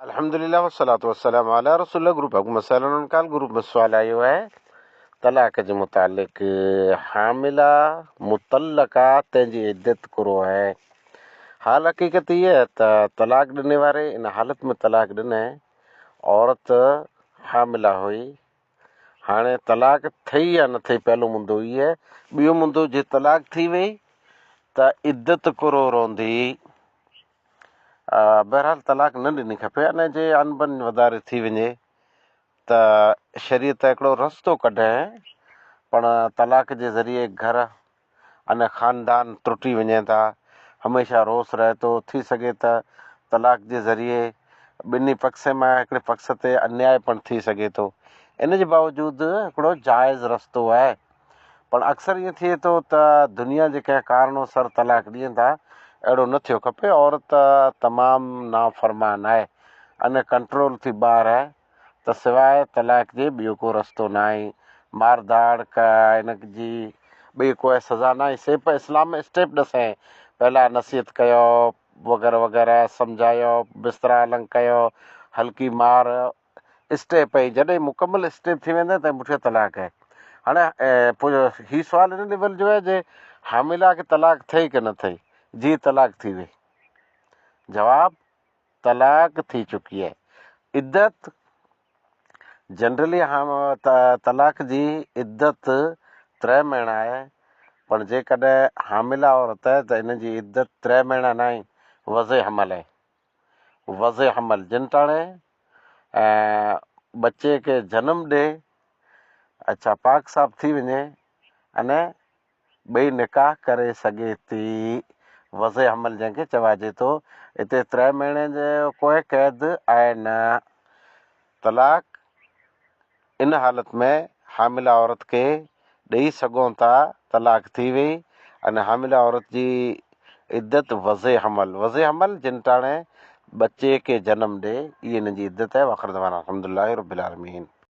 الحمدلله والصلوة والسلام علي رسول الله گروپ حڪومت سهلن ڪال گروپ ۾ سوال آيو آهي طلاق جي متعلق حامله مطلقه تنهن جي عدت ڪرو آهي حال حقيقت هي آهي ته طلاق ڏني واري ان حالت ۾ طلاق ڏني عورت حامله هئي هاڻي طلاق ٿئي يا نه ٿئي پهلو مدو هي آهي ٻيو مدو جي طلاق ٿي وئي ته عدت ڪرو روندي بهرحال طلاق نه ڏني کپي ۽ جي انبن وڌاري ٿي وڃي ته شريعت هڪڙو رستو ڪڍي پڻ طلاق جي ذريعي گهر ۽ خاندان ٽٽي وڃي ٿا هميشه روس رهي ٿو ٿي سگهي ته طلاق جي ذريعي ٻنهي پڪسي مان هڪڙي پڪس تي انياء پڻ ٿي سگهي ٿو ان جي باوجود هڪڙو جائز رستو آهي پر اڪثر ائين ٿئي ٿو ته دنيا جي ڪنهن ڪارڻو سر طلاق ڏين ٿا، اهڙو نه ٿيو کپي، عورت تمام نافرمان آهي ان ڪنٽرول ٿي ٻاهر آهي ته سواء طلاق جي ٻيو ڪو رستو ناهي، مار ڌاڙ ڪا ان جي ٻي ڪوئي سزا ناهي، سيپ اسلام ۾ اسٽيپ ڏسين پهلا نصيحت ڪيو وغيره وغيره سمجهايو بسترا النگ ڪيو هلڪي مار اسٽيپ ۽ جڏهن مڪمل اسٽيپ ٿي ويندي تنهن پٺيان طلاق آهي. هاڻي پوء هي سوال ان ليول جو آهي جي حامله کي طلاق ٿئي ڪي نه ٿئي؟ جي طلاق ٿي وئي. جواب، طلاق ٿي چڪي آهي. عدت جنرلي طلاق جي عدت تري مهينا آهي پر جيڪڏهن حامله عورت آهي ته ان جي عدت تري مهينا ناهي وضع حمل آهي. وضع حمل جنٽاڻي ۽ ٻچي کي جنم ڏي اڇا پاڪ صاف ٿي وڃي ۽ ٻئي نڪاح ڪري سگهي ٿي وضع حمل جنهن کي چواجي ٿو اتي تري مهيني جو ڪوئي قيد آهي نه طلاق ان حالت ۾ حامله عورت کي ڏئي سگهون ٿا، طلاق ٿي وئي ۽ حامله عورت جي عدت وضع حمل، وضع حمل جن ٽاڻي ٻچي کي جنم ڏي، اهي انهن جي عدت آهي واخر دعوانا الحمدلله رب العالمين.